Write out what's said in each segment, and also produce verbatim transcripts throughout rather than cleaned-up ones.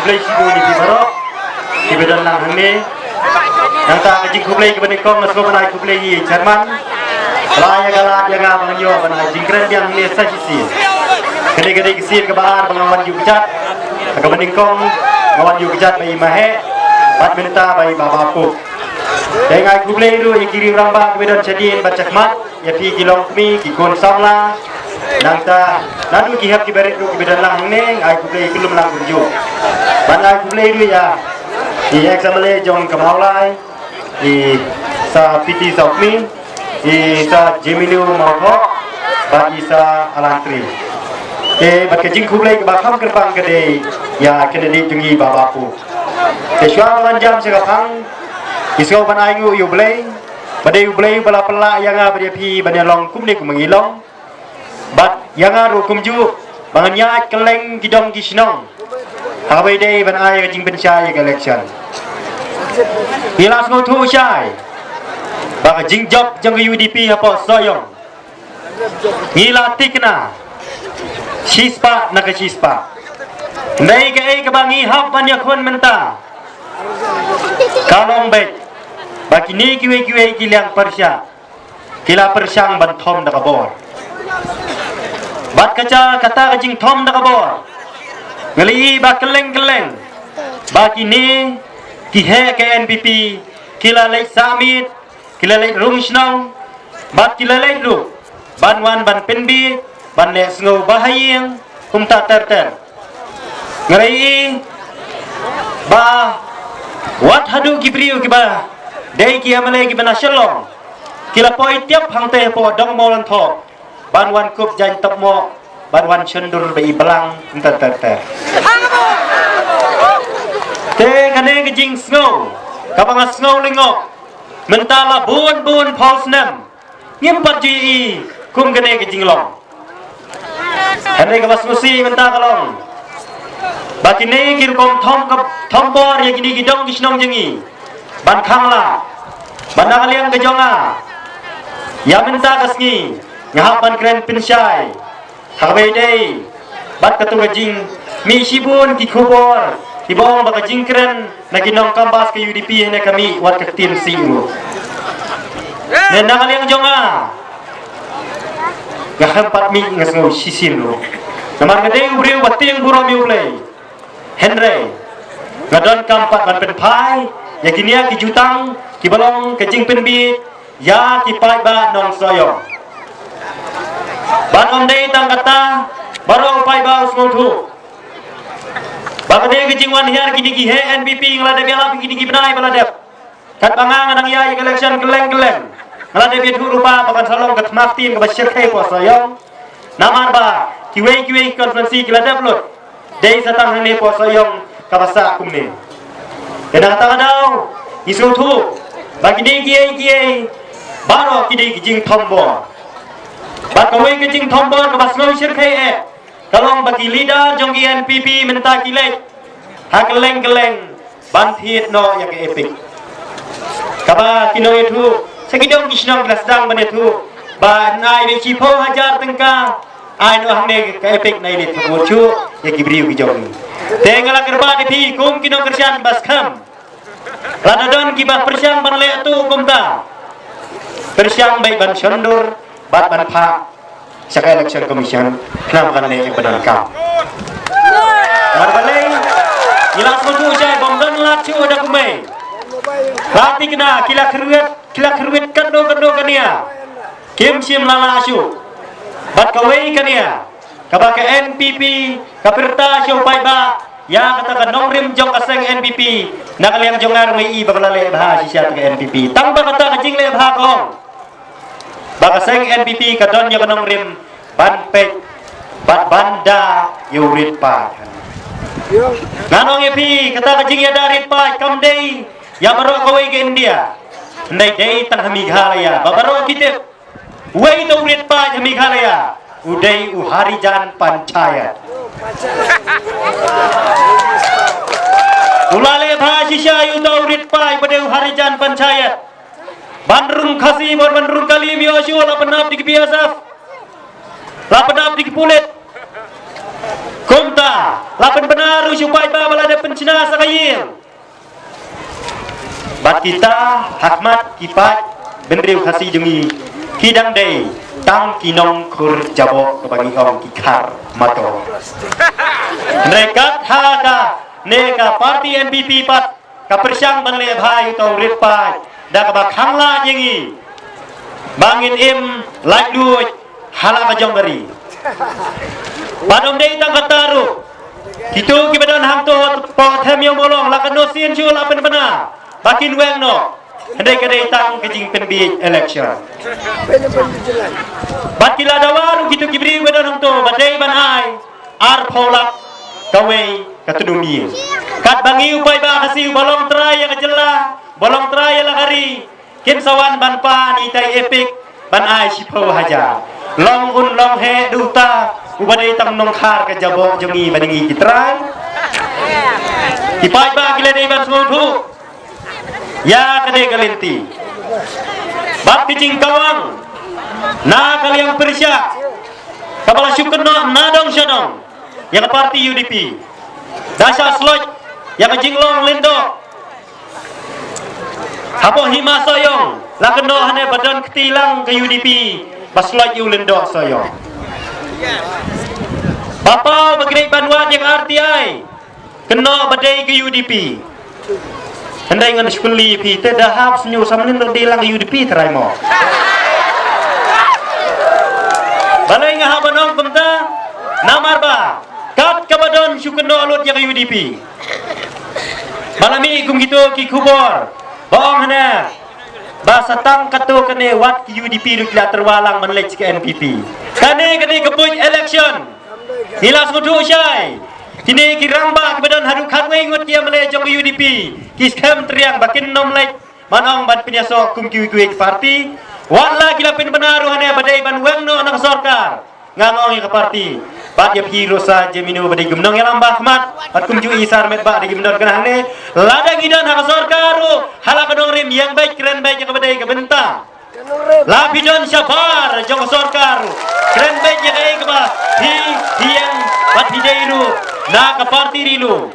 Khublei shibun ïa phi baroh kiba don lang hangne. Nangta ka jingkhublei kaba nyngkong nga sngewbha ban ai khublei ïa i chairman ba la ïa ka lad ïa nga ban ïoh ban ai jingkren biang hangne sa shisien. Kane ka dei ka sien kaba ar ba nga wan ïuh kjat. Kaba nyngkong nga wan ïuh kjat bad i Maheh bad mynta bad i Bah Bapu. Te nga ai khublei ruh ïa ki riew rangbah kiba don shadien bad shakhmat, ïa phi ki longkmie, ki khun samla. Nangta naduh ki hep kiba rit ruh kiba don lang hangne, nga ai khublei ïa ki lum lang kumjuh. Bad nga ai khublei ruh ïa i ex MLA jong ka Mawlai, i Sir P T Sawkmie, i Sir Jeminu Mawthoh bad i Sir Alan Tri. Te bad ka jingkhublei kaba kham kyrpang ka dei ïa ka candidate jong ngi Bah Bapu. Te shuwa ba ngan jam sha ka phang, ngi sngewbha ban ai nguh ïa U Blei ba dei U Blei ba la pynlah ïa nga bad ïa phi ban ïalong kumne kumba ngi long. Bad ïa nga ruh kumjuh ba ngan ïaid kylleng ki dong ki shnong ha kaba ïadei ban ai ka jingpynshai ïa ka election. Ngi la sngewthuh shai ba ka jingjop jong ka U D P hapoh Sohiong, ngi la thikna shispah na ka shispah. Hynrei kaei kaba ngi hap ban ïakhun mynta ka long beit ba kine kiwei kiwei ki liang pyrshah ki la pyrshang ban thom da ka bor. Bad ka jia kata ka jingthom da ka bor, nga la ïohi ba kylleng kylleng ba kine ki heh ka N P P ki la leit sah miet, ki la leit rung shnong bad ki la leit ruh ban wan ban pynbiej, ban leh sngew ba ha ïing, kumta ter ter. Nga la ïohi ba wat haduh ki briew kiba dei ki MLA kiba na Shillong ki la poi tiap hangtei hapoh Dong Mawlyngkhoh ban wan kup jaiñ tap mo, ban wan shondur bad i blang, kumta ter ter. Te kane ka jingsngew kaba nga sngew lyngngoh mynta la bun bun phew snem ngim pat ju ïohi kum kane ka jinglong. Hynrei kaba sngewsih mynta ka long ba kine ki rukom thom ka, thom bor ïa kine ki dong ki shnong jong ngi ban khang lah ba na ka liang ka jong nga ïa mynta ka sngi nga hap ban kren pynshai ha kaba ïadei bad kato ka jingmih shibun ki khubor kiba ong ba ka jingkren na ki nongkambas ka U D P hynne ka mih wat ka ktien sih ruh. Ne na ka liang jong nga, nga khlem pat mih nga sngew shisien ruh. Namar nga dei u briew ba tieng burom ïa U Blei. Hynrei nga donkam pat ban pynphai ïa kine ki jutang kiba long ka jingpynbiej ïa ki paidbah nong Sohiong. Bad ym dei tang kata, baroh u paidbah u sngewthuh ba ka dei ka jingwan hiar kine ki heh N P P, nga la dep ïalap kine ki bnai ba la dep. Katba nga nga dang ïaid ïa ka election kylleng kylleng, nga la dep ïathuh ruh ba kan sa long ka thma ktien kaba shyrkhei hapoh Sohiong. Namar ba kiwei kiwei ki constituency ki la dep lut, dei sa tang hangne hapoh Sohiong kaba sah kumne. Te na kata ka daw ngi sngewthuh ba kine kiei kiei baroh ki dei ki jingthom bor. Bad kawei ka jingthom bor kaba sngew shyrkhei eh ka long ba ki leader jong ki N P P mynta ki leit ha kylleng kylleng ban thied noh ïa ka EPIC. Kaba ki nongïathuh sha ki dong ki shnong ki la sdang ban ïathuh ba yn ai beit shiphew hajar tyngka, ai noh hangne ka EPIC, nai leit thmu shuh ïa ki briew ki jong ngi. Te nga la kyrpad ïa phi kum ki nongkyrshan ba skhem, lada don kiba pyrshang ban leh tuh kumta, pyrshang beit ban shondur bad ban phah sha ka Election Commission, khnang ba kan leh ïa ka bynta kam. Namar balei ngi la sngewthuh shai ba ym don lad shuh da kumne. La thikna ki la kyrwit, ki la kyrwit katno katno ka nia, kim shym la lah shuh. Bad kawei ka nia kaba ka N P P ka pyrta sha u paidbah ïa kata ka nongrim jong ka seng N P P, na ka liang jong nga ruh nga i ba ka la leh bha shisha ka N P P. Tang ba kata ka jingleh bha ka ong ba ka seng N P P ka don ïa ka nongrim ban peit bad ban da ïa u rit paid. Ngan ong ïa phi, kata ka jingïada rit paid kam dei ïa baroh kawei ka India. Hynrei dei tang ha Meghalaya ba baroh ki tip. Uwei uta u rit paid ha Meghalaya u dei u Harijan Panchayat. U la leh bha shisha ïa uta u rit paid ba dei u Harijan Panchayat. Ban rung Khasi bad ban rung Kali, mih shuh la pynap da ki B S F, la pynap da ki pulit. Ko Kumta la pynbna ruh shu paidbah ba la dep pynshna sa ka ïing. Bad kita ha khmat ki paid bynriew Khasi jong ngi ki dang dei tang ki nongkhur jaboh kaba ngi ong ki khar mato. Hynrei kat ha kane ka party N P P pat ka pyrshang ban leh bha ïa uto u rit paid da kaba khang lad ïa ngi ba ngin im laitluid ha la ka jong ka ri. Bad ym dei tang kata ruh, kito kiba don hangto hapoh Them Ïew Mawlong la katno sien shuh la pynbna ba kin weng noh. Hynrei ka dei tang ka jingpynbiej election. Bad ki la dawa ruh kito ki briew ba don hangto ba dei ban ai arphew lak kawei ka tnum ïing. Katba ngi u paidbah Khasi uba long trai ïa ka jylla, uba long trai ïa la ka ri, kin sa wan ban pan ïa itai EPIC ban ai shiphew hajar. Long un long heh da uta uba dei tang nongkhar ka jaboh jong ngi ba dei ngi ki trai. Ki paidbah ki la dei ban sngewthuh ïa kane ka lynti. Bad ka jingkawang na ka liang pyrshah kaba la shu kynnoh na dong sha dong ïa ka party U D P. Da shah sloit ïa ka jinglong lyngdoh hapoh Hima Sohiong, la kynnoh hangne ba don kti lang ka U D P ba sloit ïa u lyngdoh Sohiong. Ba paw ba kynnoh ban wad ïa ka R T I, kynnoh ba dei ka U D P. Hynrei ngan shu kylli phi, te da hap shu sngewsih mynno dei lang ka U D P trai mo. Balei nga hap ban ong kumta? Namar ba kat kaba don shu kynnoh lut ïa ka U D P. Ba la mih kum kito ki khubor ba ong hangne ba sa tang katto katne wat ki U D P ruh ki la tyrwa lang ban leit sha ka N P P. Kane kane ka buit election. Ngi la sngewthuh shai. Kine ki rangbah kiba don haduh khatwei ngut ki M L A jong ka U D P ki skhem triang ba kin nym leit ban ong ban pynïasoh kum kiwei kiwei ki party. Wat la ki la pynbna ruh hangne ba dei ban weng noh na ka sorkar. Nga ong ïa ka party bad ïa phi ruh sa Jemino ba dei ki nongïalam ba khmat bad kumjuh i Sar Metbah dei ki don kane hangne. Lada ngi don ha ka sorkar ruh ha la ka nongrim ïeng beit kren beit ïa kaba dei ka bynta. La phi don shabar jong ka sorkar ruh kren beit ïa kaei kaba phi phi ïeng bad phi dei ruh na ka party ri lum.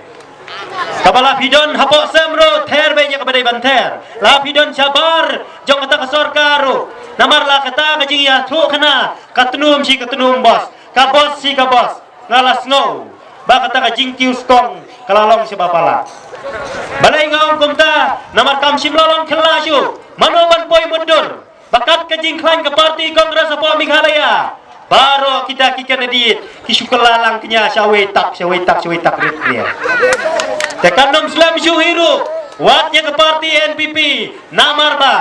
Kaba la phi don hapoh sem ruh ther beit ïa kaba dei ban ther. La phi don shabar jong kata ka sorkar ruh namar la kata ka jingïathuh khana ka tnum shi ka tnum bos, ka bos shi ka bos. Nga la sngew ba kata ka jingkiew skong ka la long shaba palat. Balei nga ong kumta? Namar kam shym la long khylla shuh mano ban poi mutdur ba kat ka jingkhlaiñ ka party Congress hapoh Meghalaya. Baroh kita ki candidate ki shu kylla lang kñia shawei tak shawei tak shawei tak rit rit. Te kan nym slem shuh hi ruh wat ïa ka party N P P namar ba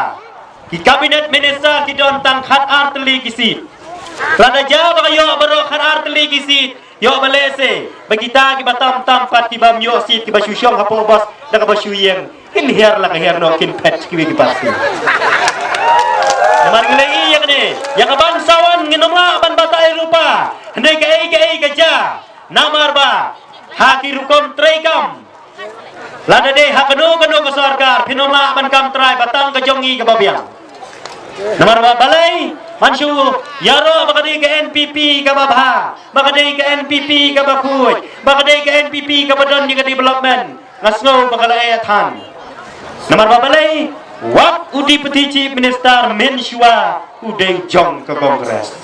ki cabinet minister ki don tang khat ar tylli ki seat. Lada ja ba ka ïoh baroh khat ar tylli ki seat, ïoh ba lehse ba kita kiba tam tam pat kiba ym ïoh seat kiba shu shong hapoh bos da kaba shu ïeng kin hiar la ka hiar noh kin phet kiwei ki party. Namar ngi la ïohi ïa kane ïa ka ban sa wan ngin ym lah ban batai ruh pa. Hynrei kaei kaei ka ja namar ba ha ki rukom treikam lada dei ha kano kano ka sorkar phin ym lah ban kam trai ba tang ka jong ngi kaba biang. Namar ba balei man shu ïaroh ba ka dei ka N P P kaba bha, ba ka dei ka N P P kaba khuid, ba ka dei ka N P P kaba don ïa ka development. Nga sngew ba ka la eh than. Namar ba balei wat u Deputy Chief Minister mynshuwa u dei jong ka Congress.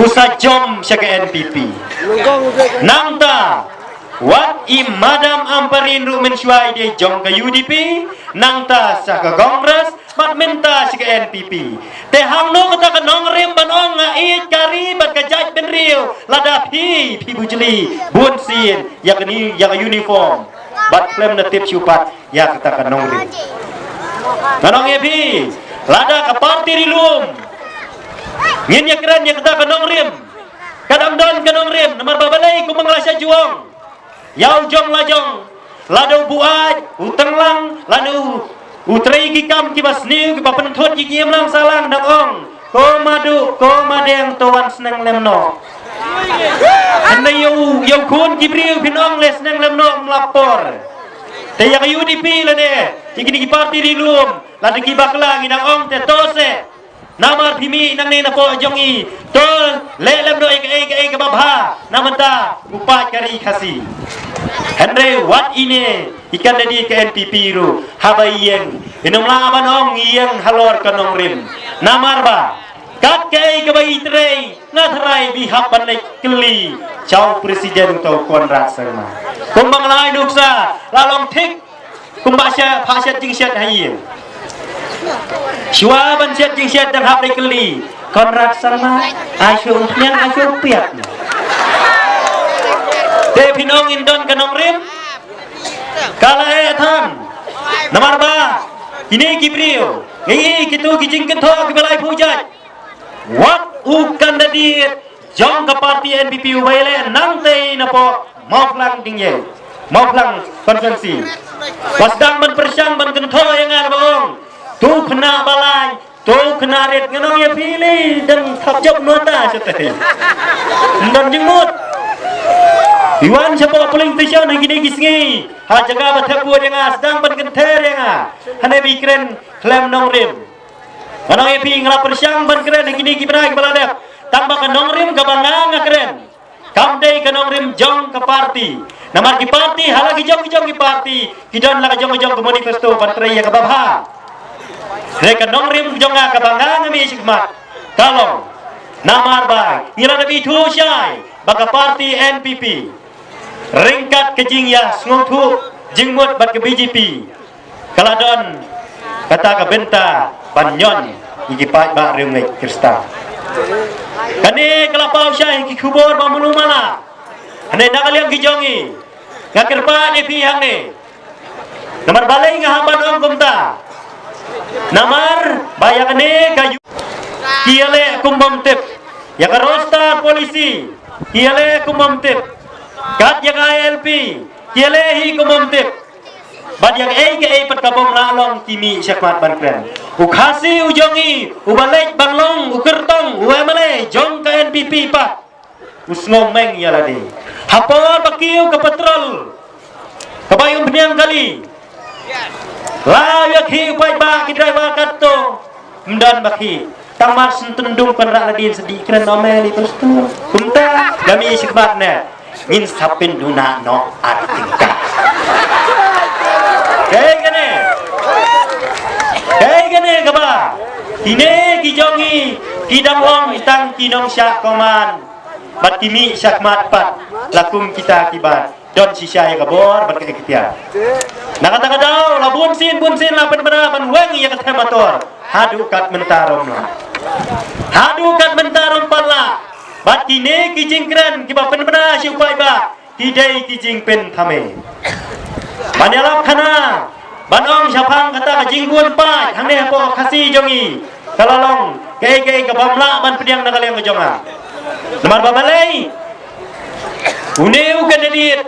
U sa jom sha ka N P P. Nangta wat i Madam Ampareen ruh mynshuwa i dei jong ka U D P, nangta sha ka Congress, bad mynta sha ka N P P. Te hangno kata ka nongrim ban ong nga ïeit ka ri bad ka jaitbynriew lada phi phi bujli bun sien ïa ka ni ïa ka uniform bad khlem na tip shuh pat ïa kata ka nongrim. Ngan ong ïa phi lada ka party ri lum ngin ïa kren ïa kata ka nongrim. Ka dang don ka nongrim namar ba balei kumba nga la sha ju ong. Ïa u jong la jong, lada u buaid, u tenglang, lada u, u trei ki kam kiba sniew, kiba pynthut ki imlang sahlang dang ong. Ko Madu, ko Madeng to wan sneng lem noh. Hynrei ïa u, ïa u khun ki briew phin ong leh sneng lem noh ym lap por. Te ïa ka U D P lade, ïa kine ki party ri lum, lada ki bakla ngi dang ong te to seh. Namar phi mih nangne na poh jong i, to leh lem noh ïa kaei kaei kaba bha na bynta u paid ka ri Khasi. Hynrei wat ine i candidate ka N P P ruh haba ïeng, i nongla ban ong ïeng halor ka nongrim. Namar ba kat kaei kaba i trei, nga tharai ba i hap ban leit kylli sha u president, to Conrad Sangma. Kumba nga la ai nuksa, la long thik kumba sha pha shet jingshet ha ïing. Shuwa ban shet jingshet dang hap leit kylli Conrad Sangma, ai shu umphniang, ai shu piat. Te phin ong in don ka nongrim? Ka la eh than. Namar ba kine ki briew, ngi i kitu ki jingkynthoh kiba lai phew jait. Wat u candidate jong ka party N P P uba ïaleh nangtei na poh Mawphlang Dingïei, Mawphlang constituency, ba sdang ban pyrshang ban kynthoh ïa nga ba ong, tu khynnah ba lai, tu khynnah rit, ngan ong ïa phi lei, dang thap jop nota shatei. Ym don jingmut. I wan sha poh polling station ha kine ki sngi, ha jaka ba thep vote ïa nga, sdang ban kynther ïa nga, hynrei ba i kren khlem nongrim. Ngan ong ïa phi, nga la pyrshang ban kren ha kine ki bnai kiba la dep, tang ba ka nongrim kaba nga nga kren, kam dei ka nongrim jong ka party. Namar ki party, ha la ki jong ki jong ki party, ki don la ka jong ka jong ka manifesto ban trei ïa kaba bha. Hynrei ka nongrim jong nga kaba nga nga mih shakhmat, ka long namar ba ngi la dep ithuh shai ba ka party N P P, ryngkat ka jingïasngewthuh jingmut bad ka B J P, ka la don kata ka bynta ban ñion ïa ki paidbah riewngeit Khristan. Kane ka la paw shai ha ki khubor ba mulu mala. Hangne na ka liang ki jong ngi, nga kyrpad ïa phi hangne. Namar balei nga hap ban ong kumta? Namar ba ïa kane ka yu-, ki ïaleh kum bym tip. Ïa ka roster policy ki ïaleh kum bym tip. Kat ïa ka I L P ki ïaleh hi kum bym tip. Bad ïa kaei kaei pat ka bym lah long ki mih shakhmat ban kren. U Khasi u jong ngi uba leit ban long u kyrtong u M L A jong ka N P P pat, u sngewmeng ïa lade. Ha por ba kiew ka patrol kaba ïa umphniang kali, la ïa khih u paidbah, ki driver katto ym don ba khih. Tang mar shen tyndung pynrah nadien sa dih kren ome li pastor. Kumta da mih shakhmat ne ngin sa pynduna noh ar tyngka. Kaei kane? Kaei kane kaba kine ki jong ngi ki dang ong tang ki nongshah command bad ki mih shakhmat pat la kum kita kiba don shisha ïa ka bor bad ka iktiar. Na kata ka daw la bun sien bun sien la pynbna ban weng ïa ka themator haduh kat mynta rum la. Haduh kat mynta rum pat la. Bad kine ki jingkren kiba pynbna sha u paidbah ki dei ki jingpynthame. Ban ïalap khana ban ong shaphang kata ka jingbun paid hangne hapoh Khasi jong ngi, ka la long kaei kaei ka bym lah ban pdiang na ka liang ka jong nga. Namar ba balei? Une u candidate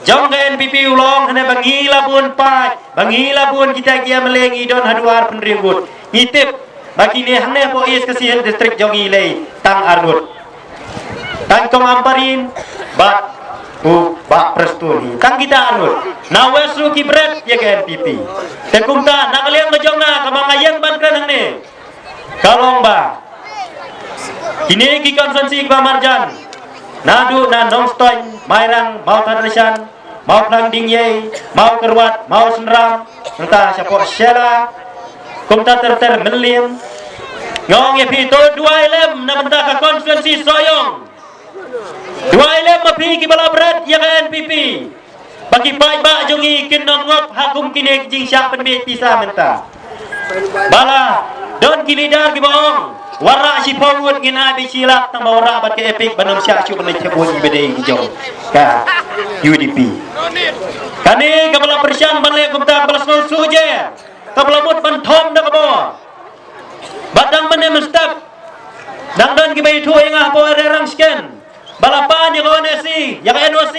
jong ka N P P u long hangne ba ngi la bun paid, ba ngi la bun kita ki M L A ngi don haduh ar pynriew ngut. Ngi tip ba kine hangne hapoh East Khasi Hills District jong ngi lei tang ar ngut. Tang Kong Ampareen bad u Bah Prestone hi, tang kita ar ngut. Na West ruh ki bret ïa ka N P P. Te kumta na ka liang ka jong nga kaba nga ïeng ban kren hangne, ka long ba kine ki constituency kiba marjan, naduh na Nongstoiñ, Mairang, Mawthadraishan, Mawphlang Dingïei, Mawkyrwat, Mawsynram, nangta shapoh Shella, kumta ter ter Mylliem. Nga ong ïa phi to duwai lem na bynta ka constituency Sohiong. Duwai lem ma phi kiba la bret ïa ka N P P, ba ki paidbah jong ngi kin ym ngop ha kum kine ki jingshah pynbeit pisa mynta. Ba la don ki leader kiba ong, wanrah shiphew ngut ngin ai beit shi lak, tang ba wanrah bad ka EPIC ban ym shah shuh ban leit thep vote iba dei ki jong ka U D P. Kane kaba la pyrshang ban leh kumta, kaba la sngewsih je, kaba la mut ban thom da ka bor. Bad dang mynne mynstep dang don kiba ïathuh ïa nga hapoh area Rangshken ba la pan ïa ka N O C, ïa ka N O C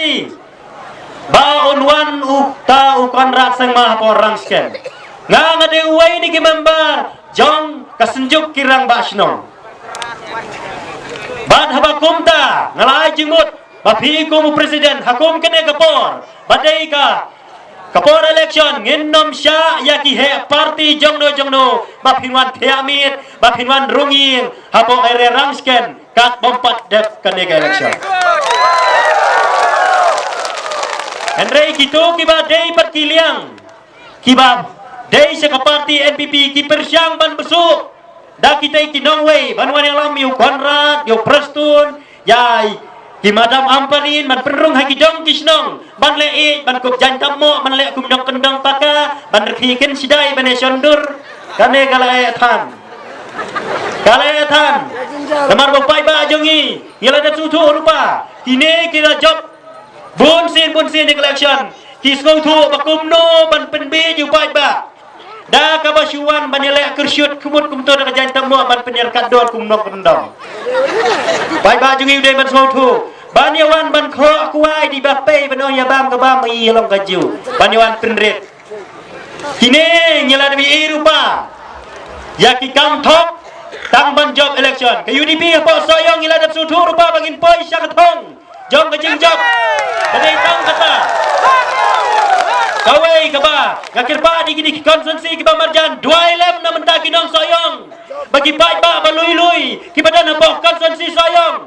ba un wan uta u Conrad Sangma hapoh Rangshken. Nga, nga dei uwei na ki member jong ka Synjuk ki Rangbah Shnong. Bad haba kumta nga la ai jingmut ba phi kum u president ha kum kane ka por ba dei ka Ka por election ngin nym shah ïa ki heh party jongno jongno ba phin wan thiah miet, ba phin wan rung ïing hapoh area Rangshken kat bym pat dep kane ka election. Hynrei kito kiba dei pat ki liang, kiba dei sha ka party N P P ki pyrshang ban bsuh da kitei ki nongwei ban wan ïalam ïa u Conrad, ïa u Prestone, ïa ki Madam Ampareen, ban pynrung ha ki dong ki shnong, ban leh ïeit, ban kup jaiñ tamo, ban leh kum nongkyndong paka, ban rkhie kin shidai ban ïa shon dur. Kane ka la ïa than. Ka la ïa than. Namar ba u paidbah jong ngi, ngi la dep sngewthuh ruh ba kine ki la jop bun sien bun sien ïa ka election, ki sngewthuh ba kumno ban pynbiej ïa u paidbah. Da kaba shu wan ban ïaleh kyrshut khmut kumto da ka jaiñ tamo ban pynïar kat dor kum nongkyndong. Paidbah jong ngi u dei ban sngewthuh, ban ïa wan ban khoh kwai dei ba pei ban ong ïa bam ka bam, ïa long ka ju, ban ïa wan pynrit. Kine ngi la dep ïa ruh ba ïa ki kam thok tang ban jop election. Ka U D P hapoh Sohiong ngi la dep sngewthuh ruh ba ba ngin poi sha ka thong jong ka jingjop. Ka dei tang kata. Kawei kaba nga kyrpad ïa kine ki constituency kiba marjan, duwai lem na bynta ki nong Sohiong ba ki paidbah ba lui lui kiba don hapoh constituency Sohiong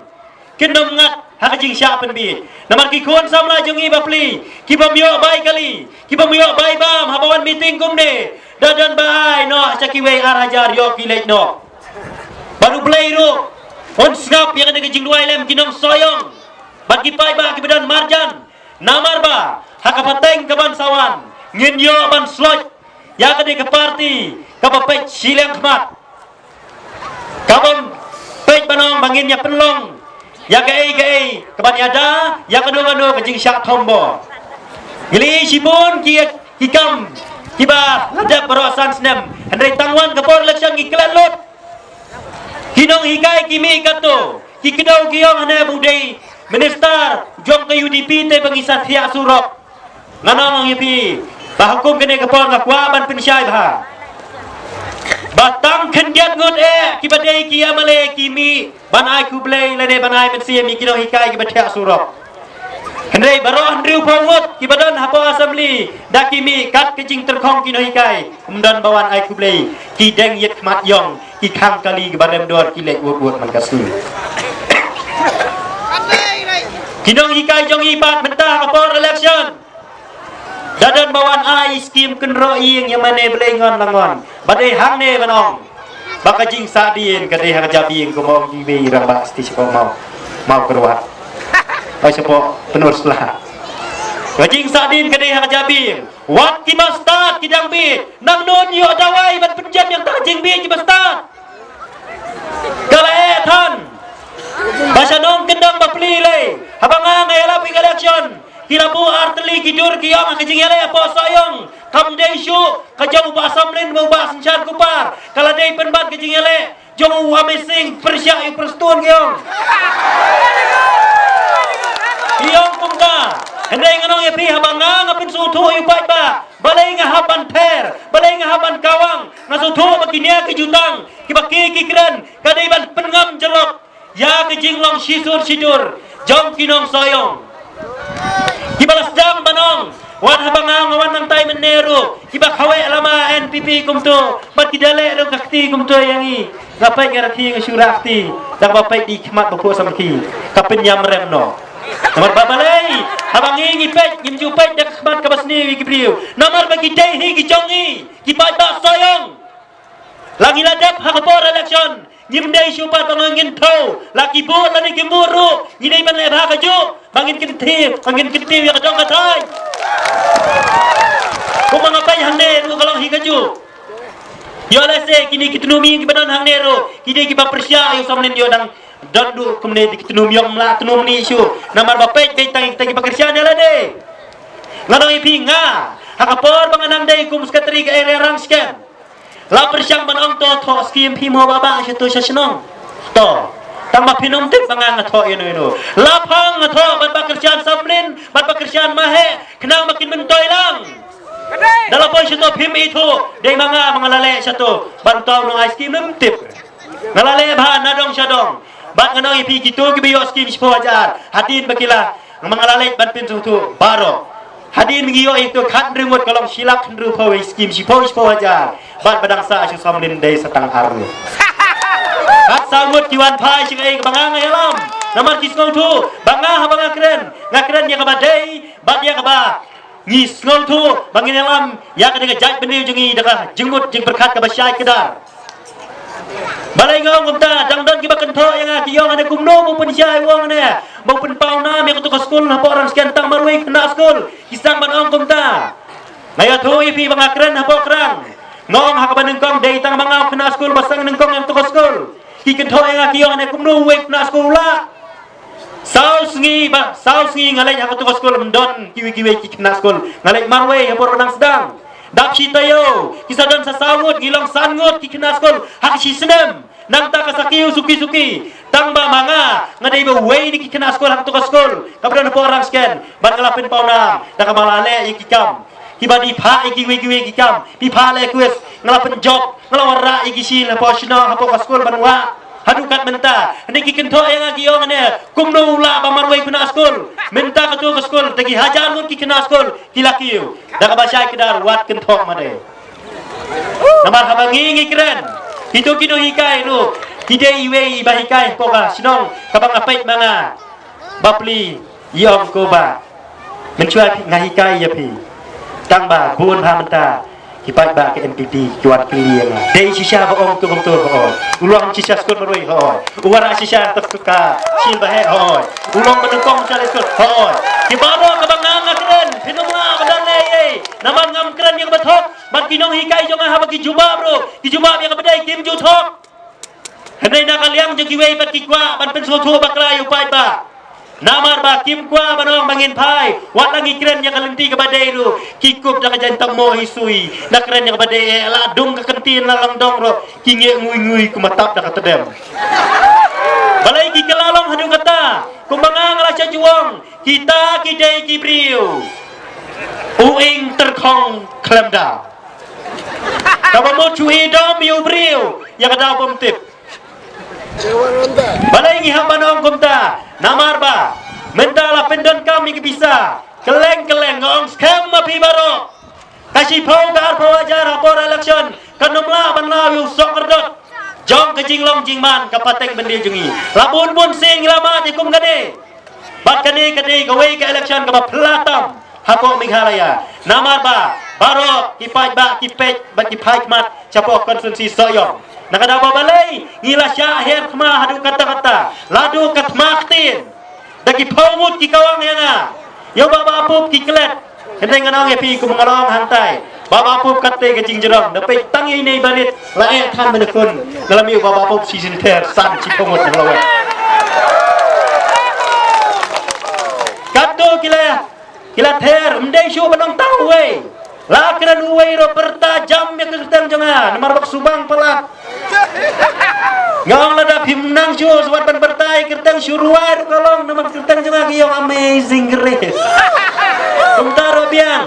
kin nym ngat ha ka jingshah pynbiej. Namar ki khun samla jong ngi ba pli, ki bym ïoh bai kali, ki bym ïoh bai bam, haba wan meeting kumne, da don ba ai noh sha kiwei ar hajar, ïoh ki leit noh. Bad U Blei ruh un sngap ïa kane ka jingduwai lem ki nong Sohiong bad ki paidbah kiba don marjan. Namar ba ha ka pateng kaban sa wan ngin ïoh ban sloit ïa kane ka party kaba peit shiliang khmat, kabym peit ban ong ba ngin ïa pynlong ïa kaei kaei kaban ïada ïa kano kano ka jingshah thombor. Ngi la ïohi shibun ki, ki kam kiba la dep baroh san snem, hynrei tang wan ka por election ngi klet lut. Ki nonghikai ki mih katto, ki kdew ki ong hane ba u dei minister jong ka U D P te ba ngi sa thiah surok. Ngan ong ïa phi ba ha kum kane ka por nga kwah ban pynshai bha ba tang khyndiat ngut eh kiba dei ki M L A ki mih ban ai khublei lane ban ai mynsiem ïa ki nonghikai kiba thiah surok. Hynrei baroh hynriewphew ngut kiba don hapoh assembly da ki mih kat ka jingtyrkhong ki nonghikai, ym don ba wan ai khublei. Ki deng ïit khmat ïong, ki khang kali kiba rem dor, ki leit wut wut man ka sngi. Ki nonghikai jong ngi pat mynta ha ka por election da don ba wan ai skim kynroh ïing ïa mane Blei ngon la ngon. Ba dei hangne ban ong ba ka jingsahdien ka dei ha ka jabieng, kumba ong kiwei rangbah sati shapoh Maw, Mawkyrwat, oi shapoh Pynursla. Ka jingsahdien ka dei ha ka jabieng. Wat kiba stad ki dang bieit, nangno ïoh dawai ban pynjem ïa kata ka jingbieit kiba stad? Ka la eh than. Ba sha nongkyndong ba pli lei, haba nga nga ïalap ïa ka election, ki la buh artylli ki dur ki ong ha ka jingïaleh hapoh Sohiong kam dei shuh ka jong u Bah Samlin bad u Bah Synshar Kupar, ka la dei pynban ka jingïaleh jong u Amazing pyrshah ïa u Prestone, ki ong. Ki ong kumta. Hynrei ngan ong ïa phi, haba nga nga pynsngewthuh ïa u paidbah, balei nga hap ban pher, balei nga hap ban kawang, nga sngewthuh ba kine ki jutang kiba ki ki kren ka dei ban pynngam jyllop ïa ka jinglong shisur shidur jong ki nong Sohiong. Kiba la sdang ban ong, wat haba nga nga wan nangtai mynne ruh, kiba khawiah lama N P P kumto, bad ki da leh ruh ka kti kumto ïa ngi. Nga peit nga rkhie nga shu rah kti, da kaba peit da i khmat ba phuh samrkhie, ka pynïam rem noh. Namar ba balei, haba ngi ngi peit, ngim ju peit da ka khmat kaba sniew ïa ki briew. Namar ba ki dei hi ki jong ngi, ki paidbah Sohiong. La ngi la dep ha ka por election, ngim dei shuh pat ba ngin thew, la ki bud lane kim bud ruh, ngi dei ban leh bha kajuh ba ngin kyntiew, ba ngin kyntiew ïa ka dong ka thaiñ. Kumba nga peit hangne ruh ka long hi kajuh. Ïoh lehse kine ki tnum ïing kiba don hangne ruh ki dei kiba pyrshah ïa u Samlin, ïoh dang don duh kumne, dei ki tnum ïong, ym lah tnum ïing shuh. Namar ba peit, peit tang ïa kita kiba kyrshan ïa lade. Nga ong ïa phi, nga ha ka por ba nga nang dei kum secretary ka area Rangshken, la pyrshang ban ong to thoh skim phi mo ba ba sha to sha shnong. To, tang ba phin ym tip ba nga nga thoh ïano ïano. La phang nga thoh bad ba kyrshan Samlin bad ba kyrshan Maheh, khnang ba kin myntoi lang. Da la poi sha to phim ithuh, dei ma nga ma nga la leh sha to ban to nong ai skim, ym tip. Nga la leh bha na dong sha dong. Bad nga ong ïa phi, kito kiba ïoh skim shiphew hajar, hadien ba ki la, ma nga la leit ban pynsngewthuh baroh. Hadien ngi ïoh ïa ka khathynriew ngut ka long shi lak hynriewphew, skim shiphew, shiphew hajar. Bad ba dang sah shu sawmlin dei sa tang ar ngut. Khatsaw ngut ki wan phai sha kaei kaba nga nga ïalam. Namar ki sngewthuh ba nga haba nga kren, nga kren ïa kaba dei bad ïa kaba ngi sngewthuh ba ngin ïalam ïa ka dei ka jaitbynriew jong ngi da ka jingmut jingpyrkhat kaba shai kdar. Balei nga ong kumta? Dang don kiba kynthoh ïa nga, ki ong, ane kumno ba u pynshai, u ong ane ba u pynpaw nam ïa katu ka skul hapoh Rangshken, tang marwei khynnah skul. Ki sdang ban ong kumta. Nga ïathuh ïa phi ba nga kren hapoh Krang, nga ong ha kaba nyngkong dei tang ma nga u khynnah skul ba sdang nyngkong ïa katu ka skul. Ki kynthoh ïa nga, ki ong ane kumno uwei u khynnah skul u lah. Saw sngi ba, saw sngi nga leit ha katu ka skul, ym don kiwei kiwei ki khynnah skul. Nga leit marwei ha por ba dang sdang. Dap shi taïew ki sa don sa saw ngut, ngi long san ngut ki khynnah skul ha ka shi snem. Nangta ka sa kiew suki suki. Tang ba ma nga nga dei ba uwei na ki khynnah skul ha katu ka skul kaba don hapoh Rangshken, bad nga la pynpaw nam da kaba la leh ïa ki kam. Kiba dei phah ïa kiwei kiwei ki kam, phi phah leh quiz, nga la pynjop, nga la wanrah ïa ki shi hapoh shynna, hapoh ka skul ban wah. Haduh kat mynta, hynrei ki kynthoh ïa nga, ki ong ane kumno u lah ba marwei khynnah skul. Mynta katu ka skul da ki hajar ngut ki khynnah skul ki la kiew. Da kaba shai kdar, wat kynthoh ma dei. Namar haba ngi ngi kren, kito ki nonghikai ruh ki dei iwei iba hikai hapoh ka shnong kaba nga peit ma nga. Bapli, ïa ong ko ba mynshuwa phi, nga hikai ïa phi. Tang ba bun bha mynta ki paidbah ka N P P ki wan kylli ïa nga. Dei shisha ba ong tu kumtu, hooid. U long shisha skul marwei, hooid. U wanrah shisha tang ka shil ba heh, hooid. U long ba nyngkong sha skul, hooid. Ki baroh kaba nga nga kren, phin ym lah ban leh ei ei. Namar ngam kren ïa kaba thok. Bad ki nonghikai jong nga haba ki jubab ruh, ki jubab ïa kaba dei, kim ju thok. Hynrei na ka liang jong kiwei pat ki kwah ban pynsngewthuh bakla ïa u paidbah. Namar ba kim kwah ban ong ba ngin phai, wat la ngi kren ïa ka lynti kaba dei ruh, ki kup da ka jaiñtap moh hi sui. Da kren ïa kaba dei, eh, la dung ka kyntien la lang dong ruh, ki ngeh ngui ngui kum ap da ka tdem. Balei ki kylla long haduh katta? Kumba nga nga la shah ju ong, kita ki dei ki briew u ing tyrkhong khlem da. Kaba mut shu ïeh dom ïa u briew ïa ka daw bym tip. Balei ngi hap ban ong kumta? Namar ba mynta la pyndonkam ïa ki pisa. Kylleng kylleng nga ong skhem ma phi baroh. Ka shiphew ka arphew hajar ha por election kan ym lah ban law ïa u sohkyrdot jong ka jinglong jingman ka pateng byndi jong ngi. La bun bun sien ngi la mad ïa kum kane. Bad kane ka dei kawei ka election kaba phylla tam hapoh Meghalaya. Namar ba baroh ki paidbah ki peit bad ki phai khmat shapoh konstituensi Sohiong. Na ka daw ba balei ngi la shah her thma haduh katta katta, la duh ka thma ktien. Da ki phew ngut ki kawang ïa nga, ïa u Bah Bah Pup ki klet. Hynrei ngan ong ïa phi kum nga la ong hangtai, Bah Bah Pup katta ka jingjrong, da peit tang ïa ine i barit la eh than ban khun. Nga la mih u Bah Bah Pup shi jingther san shiphew ngut na la wei. Katto ki la, ki la ther, ym dei shuh ban ong tang uwei. La kren uwei ruh pyrta jam ïa ka kyrteng jong nga, namar ba ka subang palat. Nga ong lada phim nang shuh sa wat ban pyrta ïa ka kyrteng, shu rwai ruh ka long, namar ka kyrteng jong nga ki ong Amazing Grace. Kumta ruh biang.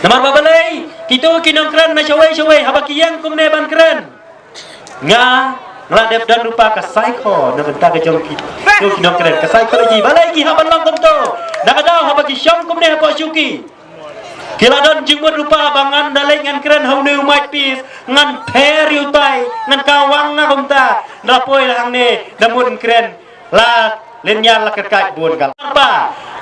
Namar ba balei, kito ki nongkren na shawei shawei haba ki ïeng kumne ban kren, nga, nga la dep don ruh pat ka saikho na bynta ka jong ki. Kito ki nongkren ka psychology, balei ki hap ban long kumto? Na ka daw haba ki shong kumne hapoh shuki, ki la don jingmut ruh pat ba ngan da leit ngan kren ha une u maipeace, ngan pher ïa utai, ngan kawang nga kumta. Da poi la hangne da mut ngan kren, la lynñiar la kyrkait bun ka la pa.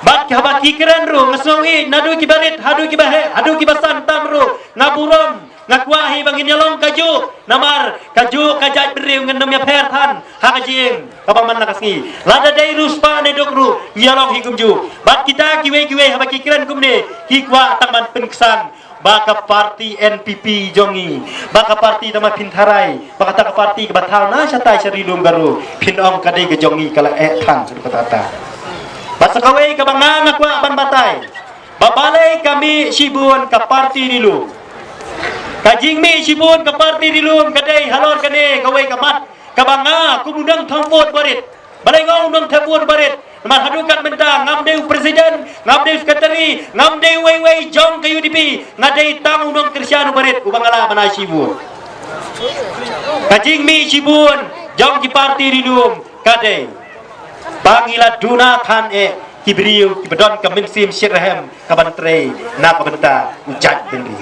Bad haba ki kren ruh nga sngew ïeit, naduh ki barit haduh ki baheh haduh ki basan tam ruh nga burom. Nga kwah hi ba ngin ïalong kajuh, namar kajuh ka jaitbynriew ngin ym ïapher than ha ka jingim kaba man la ka sngi. Lada dei ruh spah ne duk ruh ngi ïalong hi kumjuh. Bad kita kiwei kiwei haba ki kren kumne, ki kwah tang ban pynksan ba ka parti N P P jong ngi, ba ka parti tang ba phin tharai ba kata ka parti kaba thaw na shatai sha Ri Lum Garo, phin ong ka dei ka jong ngi, ka la eh than sha kata kata. Bad sa kawei kaba nga nga kwah ban batai, ba balei ka mih shibun ka parti Ri Lum. Ka jingmih shibun ka parti Ri Lum ka dei halor kane kawei ka mat kaba nga kum u nongthep vote barit. Balei nga u nongthep vote barit? Namar haduh kat mynta ngam dei u president, ngam dei u secretary, ngam dei uwei uwei jong ka U D P, nga dei tang u nongkyrshan u barit uba nga lah ban ai shibun. Ka jingmih shibun jong ki parti Ri Lum ka dei ba ngi la duna than eh ki briew kiba don ka mynsiem shitrhem kaban trei na ka bynta u jaitbynriew.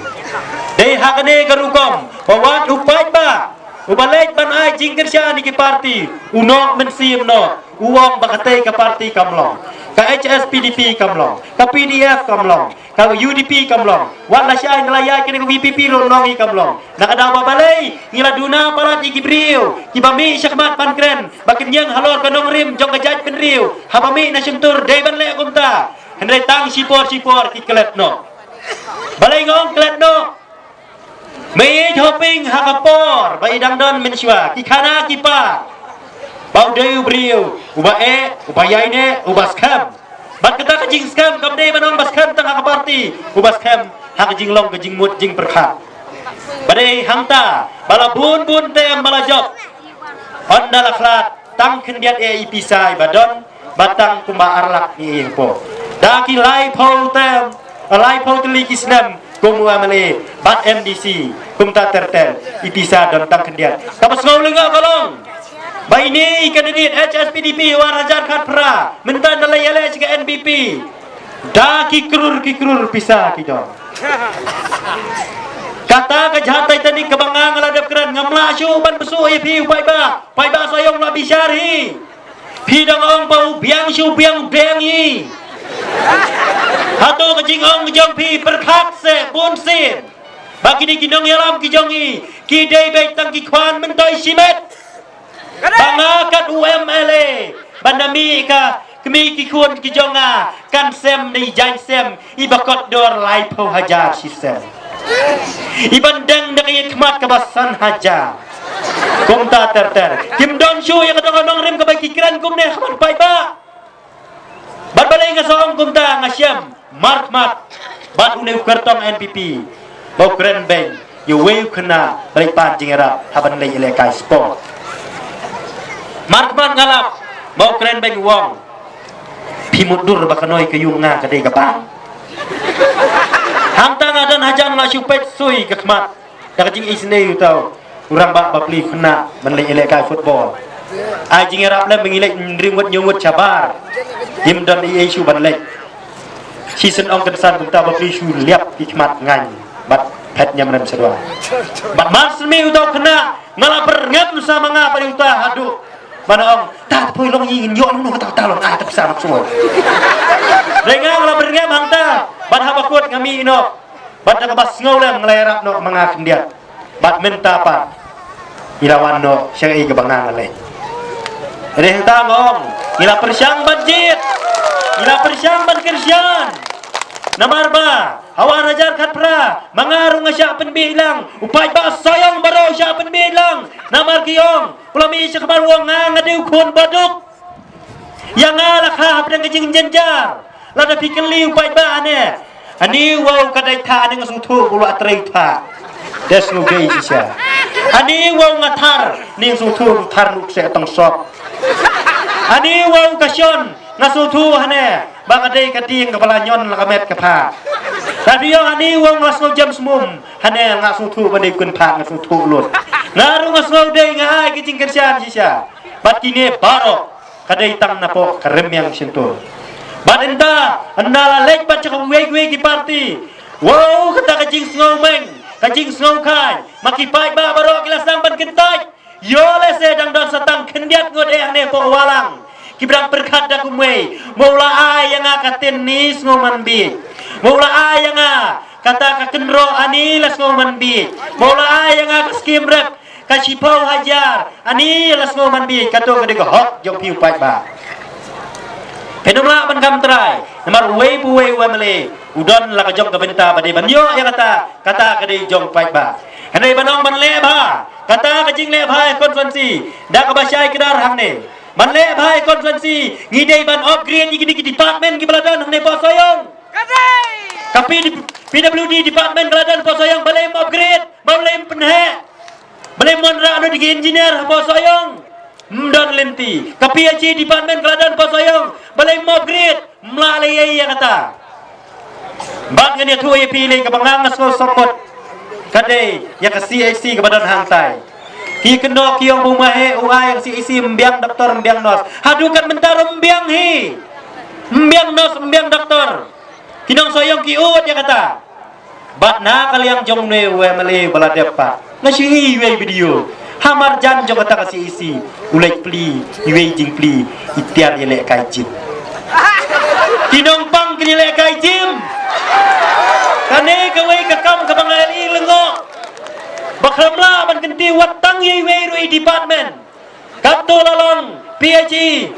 Dei ha kane ka rukom ba wat u paidbah uba leit ban ai jingkyrshan ïa ki parti u noh mynsiem noh, u ong ba katei ka parti kam long, ka H S P D P kam long, ka P D F kam long, ka U D P kam long. Wat la shai na la ïaid kane ka V P P ruh long hi kam long. Na ka daw ba balei ngi la duna palat ïa ki briew kiba mih shakhmat ban kren ba kin ïeng halor ka nongrim jong ka jaitbynriew, haba mih na shyntur dei ban leh kumta. Hynrei tang shipor shipor ki klet noh. Balei nga ong klet noh? Me ïeit hoping ha ka por ba i dang don mynshuwa ki khana ki pa ba u dei u briew uba eh, uba ïaineh, uba skhem. Bad kata ka jingskhem kam dei ban ong ba skhem tang ha ka parti, uba skhem ha ka jinglong ka jingmut jingpyrkhat. Ba dei hangta ba la bun bun term ba la jop, ynda la khlad tang khyndiat ïa i pisa iba don, ba tang kumba ar lak ngi ïa poi. Da ki laiphew term, laiphew tylli ki snem kum u M L A bad M D C, kumta ter ter i pisa don tang khyndiat. Kaba sngew lyngngoh ka long ba ine i candidate H S P D P u ar hajar khatphra mynta da la ïaleh sha ka N P P, da ki krur ki krur pisa ki don. Kata ka jahaj Titanic kaba nga nga la dep kren, ngam lah shuh ban bsuh ïa phi u paidbah. Paidbah Sohiong, la bishar hi. Phi dang ong ba u biang shu biang deng hi. Hato ka jingong jong phi pyrkhat se bun sien ba kine ki nongïalam ki jong i ki dei beit tang ki khwan myntoi shimet? Ba nga kat u M L A ban da mih ka kmie ki khun ki jong nga kan sem ne jaiñ sem iba kot dor laiphew hajar shisem. Iban deng da ka ïing khmat kaba san hajar. Kumta ter ter. Kim don shuh ïa ka dong ka nongrim kaba ki kren kumne ha khmat paidbah. Bad balei nga sa ong kumta, nga shem markhmat bad une u kyrtong N P P ba u kren beiñ ïa uwei u khynnah ba leit pan jingïarap ha ban leit ïalehkai sport. Markhmat nga lap ba u kren beiñ u ong, phi mutdur ba ka noi ka ïung nga ka dei ka bang. Hangta nga don hajan la shu peit sui ka khmat da ka jingisynei uta u rangbah bapli khynnah ban leit ïalehkai football. Ai jingïarap lem ba ngi leit hynriew ngut hynñiew ngut shabar. Im don ei ei shuh ban leit. Shisien ong kynsan kumta bapli shu liap ki khmat ngaiñ bad phet ñiamrem sha dua. Bad mar shu mih uta u khynnah nga la pyrngem sa ma nga bad uta haduh ban ong, ta poi long ïing ïoh noh kata ta long ai ta pisa nok sngewbha. Dei nga la pyrngem hangta bad haba kut nga mih noh. Bad da kaba sngew lem nga la ïarap noh ma nga khyndiat. Bad mynta pat ngi la wan noh sha kaei kaba nga nga leh. Hynrei hangta nga ong ngi la pyrshang ban jied, ngi la pyrshang ban kyrshan. Namar ba ha u ar hajar khatphra ma nga ruh nga shah pynbieit lang, u paidbah Sohiong baroh u shah pynbieit lang. Namar ki ong u la mih sha khmat u ong nga nga dei u khun baduk. Ïa nga la kha hapdeng ka jingjynjar. Lada phi kylli u paidbah ane, ani u ong ka dei thah, ani nga sngewthuh ba u la trei thah. Te sngewbha shisha. Ani u ong nga thar, ani nga sngewthuh ba u thar nuk se tong sop. Ani u ong ka shon, nga sngewthuh hane ba ka dei ka dieng kaba la ñion la ka met ka phad. Lada ïoh ani u ong la sngew jem smum hane, nga sngewthuh ba dei kynphad, nga sngewthuh lut. Nga ruh nga sngew dei nga ai ka jingkyrshan shisha. Bad kine baroh ka dei tang napoh ka rmiang shyntur. Bad ynda, ynda la leit bad sha kawei kawei ki parti, wow, kata ka jingsngew meng, ka jingsngew khaii, ma ki paidbah baroh ki la sdang ban kyntait. Ïoh lehse dang don sa tang khyndiat ngut eh hangne poh Walang kiba dang pyrkhat da kumwei, mo u la ai ïa nga ka tin ni sngew man bieit, mo u la ai ïa nga kata ka kynroh ani la sngew man bieit, mo u la ai ïa nga ka skim rep ka shiphew hajar ani la sngew man bieit, kato ka dei ka hok jong phi u paidbah. Phin ym lah ban kham trai namar uwei pa uwei u M L A u don la ka jong ka bynta ba dei ban ïoh ïa kata, kata ka dei jong u paidbah. Hynrei ban ong ban leh bha kata ka jingleh bha ïa constituency da kaba shai kdar hangne. Ban leh bha ïa constituency ngi dei ban upgrade ïa kine ki department kiba la don hangne poh Sohiong. Ka P W D department ka la don poh Sohiong, balei ym upgrade, balei ym pynheh? Balei ym wanrah noh da ki engineer hapoh Sohiong? Ym don lynti. Ka P H E department ka la don poh Sohiong, balei ym upgrade? Ym lah leh ei ei ïa kata. Bad ngan ïathuh ïa phi lei kaba nga nga sngew sngewsih ka dei ïa ka C H C kaba don hangtai. Ki kynnoh ki ong ba u Maheh u ai ïa ka C H C ym biang doktor ym biang nurse. Haduh kat mynta ruh ym biang hi. Ym biang nurse, ym biang doktor. Ki nong Sohiong ki ud ïa kata. Bad na ka liang jong une u MLA ba la dep pat, nga shu ïohi ïa u video. Ha marjan jong kata ka CHC, u leit plie, iwei i jingplie, i tiar ïalehkai gym. Ki nongpang kin ïalehkai gym. Kane kawei ka kam kaba nga ïohi lyngngoh. Ba khlem lah ban kyntiew wat tang ïa iwei ruh i department. Katto la long PHE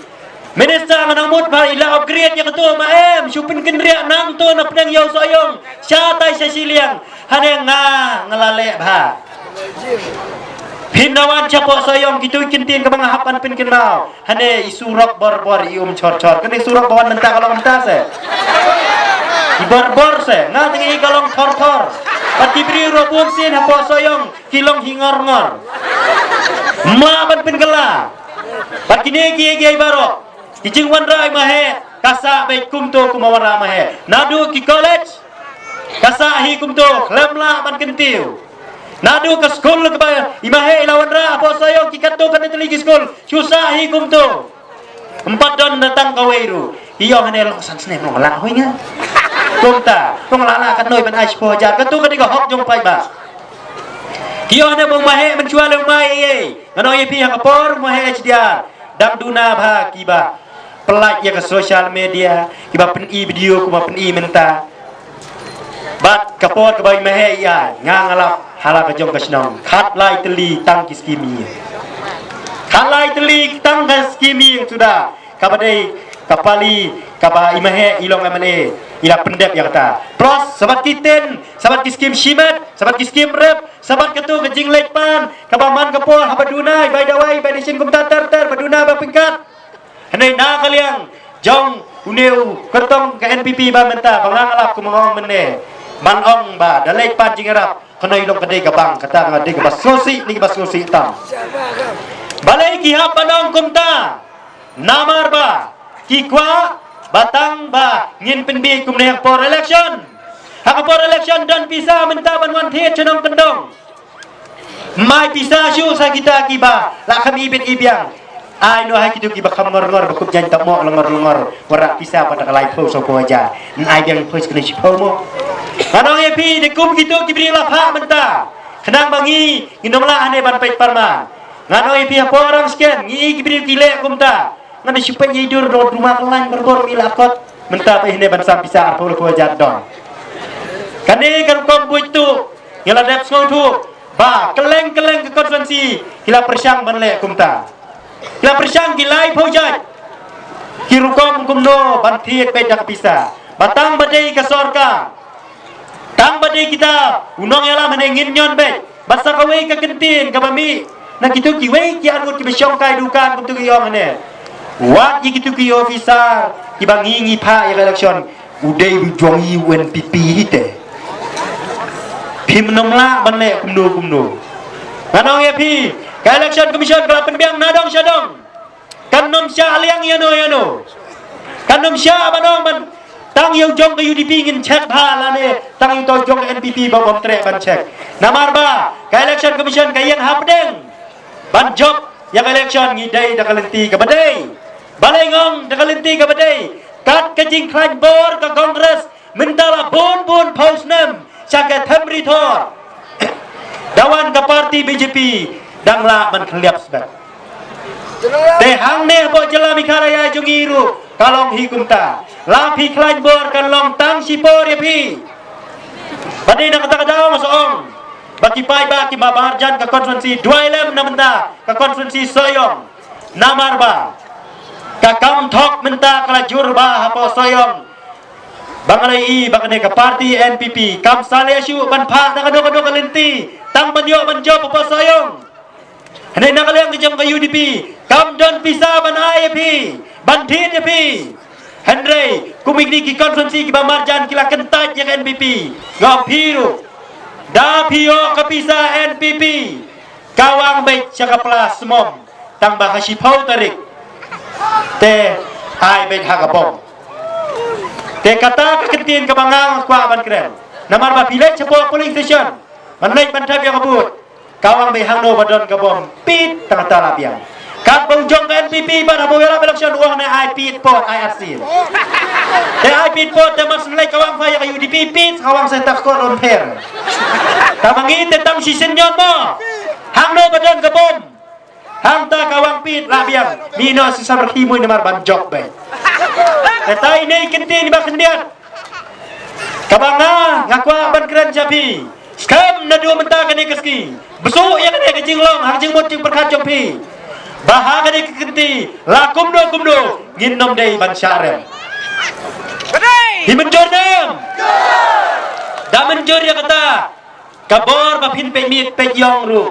Minister, nga nang mut ba i la upgrade ïa kato, ma em, shu pynkynriah nangto na pdeng ïew Sohiong, shatai sha shiliang. Hangne nga, nga la leh bha. Phin da wan shapoh Sohiong, kito ki kyntien kaba nga hap ban pynkynmaw. Hangne i surok bor bor, i um chor chor. Kane surok ba wan mynta ka long mynta se. I bor bor se, nga tang i ka long thor thor. Bad ki briew ruh bun sien hapoh Sohiong ki long hi ngor ngor. Ym lah ban pynkylla. Bad kine kiei kiei baroh, ki jingwanrah i Maheh, ka sah beit kumto kum wanrah Maheh. Naduh ki college, ka sah hi kumto, khlem lah ban kyntiew. Naduh ka skul kaba i Maheh i la wanrah hapoh Sohiong, ki katto katne tylli ki skul, shu sah hi kumto. Ym pat don da tang kawei ruh. Ïoh hangne long san snem long lang hoi nga. Kumta, long la la katno ban ai shiphew hajar, katto ka dei ka hok jong paidbah. Ki ïoh hangne ba u Maheh mynshuwa leh u mai ei ei. Ngan ong ïa phi, ha ka por u Maheh HDR, dang duna bha kiba pyllait ïa ka social media, kiba pyni video kumba pyni mynta. Bad ka por kaba i Maheh i ai, nga nga lap ha la ka jong ka shnong, khatlai tylli tang ki skim ïing. Khatlai tylli tang ka skim ïing suda. Kaba dei ka pali kaba i Maheh i long MLA i la pyndep ïa kata. Plus sa bad ki tin, sa bad ki skim shimet, sa bad ki skim rep, sa bad kato ka jingleit pan kaba man ka por haba duna, i bai dawai, i bai dashin kumta ter ter, ba duna ba pynkat. Hangne na ka liang jong une u kyrtong ka NPP ba mynta, ba nga nga lap kum nga ong mynne, ban ong ba da leit pan jingïarap, kane i long ka dei ka bang, kata nga dei kaba sngewsih, ne kaba sngewsih tam. Balei ki hap ban ong kumta? Namar ba ki kwah ba tang ba ngin pynbieit kumne ha ka por election. Ha ka por election don pisa mynta ban wan thied sha nongkyndong. Mai pisa shuh sa kita kiba la kham ibit ibiang. Ai noh ha kito kiba kham ngor ngor, ba kup jaiñ tap mo longor longor. Wanrah pisa pat da ka laiphew saphew hajar. Ngan ai biang phew, kane shiphew mo. Ngan ong ïa phi, dei kum kito ki briew la phah mynta. Khnang ba ngi ngin ym lah hangne ban peit parma. Ngan ong ïa phi, ha por rang sken ngi i ki briew ki leh kumta. Ngan da shu peit ïa i dur, dor duma ka lain, barabor ngi la kot. Mynta peit hangne ban sam pisa arphew, arphew hajar don. Kane ka rukom buit tu, ngi la dep sngewthuh ba kylleng kylleng ka constituency ki la pyrshang ban leh kumta. Ki la pyrshang ki laiphew jait ki rukom kumno ban thied beit da ka pisa. Ba tang ba dei ka sorkar, tang ba dei kita u nongïalam hangne ngin ñion beit. Bad sa kawei ka kyntien kaba mih na kito kiwei ki arngut kiba shong kai dukan kumto ki ong hangne. Wat ïa kito ki officer kiba ngi ngi phah ïa ka election, u dei u jong i u NPP hi te. Phim nym lah ban leh kumno kumno. Ngan ong ïa phi, ka Election Commission ka la pynbiang na dong sha dong. Kan nym shah liang ïano ïano. Kan nym shah ban ong ban tang ïa u jong ka UDP ngin check bha lane tang ïa u jong ka NPP ba bym treh ban check. Namar ba ka Election Commission ka ïeng hapdeng ban jop ïa ka election, ngi dei da ka lynti kaba dei. Balei nga ong da ka lynti kaba dei? Kat ka jingkhlaiñ bor ka Congress mynta la bun bun phew snem sha ka Themrithor. Da wan ka party BJP dang lah ban khylliap sbek. Te hangne hapoh jylla Meghalaya jong ngi ruh ka long hi kumta. La phi khlaiñ bor kan long tang shipor ïa phi. Ba dei na kata ka daw nga sa ong ba ki paidbah kiba marjan ka constituency, duwai lem na bynta ka constituency Sohiong. Namar ba ka kam thok mynta ka la jur bha hapoh Sohiong. Ba nga la ïohi ba kane ka party NPP kam sa leh shuh ban phah na kano kano ka lynti tang ban ïoh ban jop hapoh Sohiong. Hangne na ka liang ka jong ka UDP kam don pisa ban ai ïa phi, ban thied ïa phi. Hynrei kum kine ki constituency kiba marjan ki la kyntait ïa ka NPP, nga ong phi ruh, da phi ïoh ka pisa NPP, kawang beit sha ka pla smom tang ba ha shiphew tarik te ai beit ha ka bom. Te kata ka kyntien kaba nga kwah ban kren. Namar ba phi leit shapoh polling station ban leit ban thep ïa ka vote, kawang beit hangno ba don ka bom, pit tang kata la biang. Kat ba u jong ka N P P bad haba u ïalap election u ong ne ai pit pot ai arsien. Te ai pit pot te mar syn leit ka wang pha ïa ka U D P pit ka wang se ta kor on pher. Ta mangi te tang shisien nyon mo. Hangno ba don ka bom. Hangta ka wang pit la biang. Mino si samar khi mui namar ban jok bai. Te tai nei kynti ni ba khyndiat. Kaba nga nga kwah ban kren sha phi. Skhem naduh mynta kane ka sngi. Bsu ïa kane ka jinglong ha ka jingmut jingpyrkhat jong phi. Ba ha kane ka kynti la kumno kumno ngin nym dei ban shah rem. Hi mynjur ne em? Da mynjur ïa kata. Ka bor ba phin peit miet peit ïong ruh.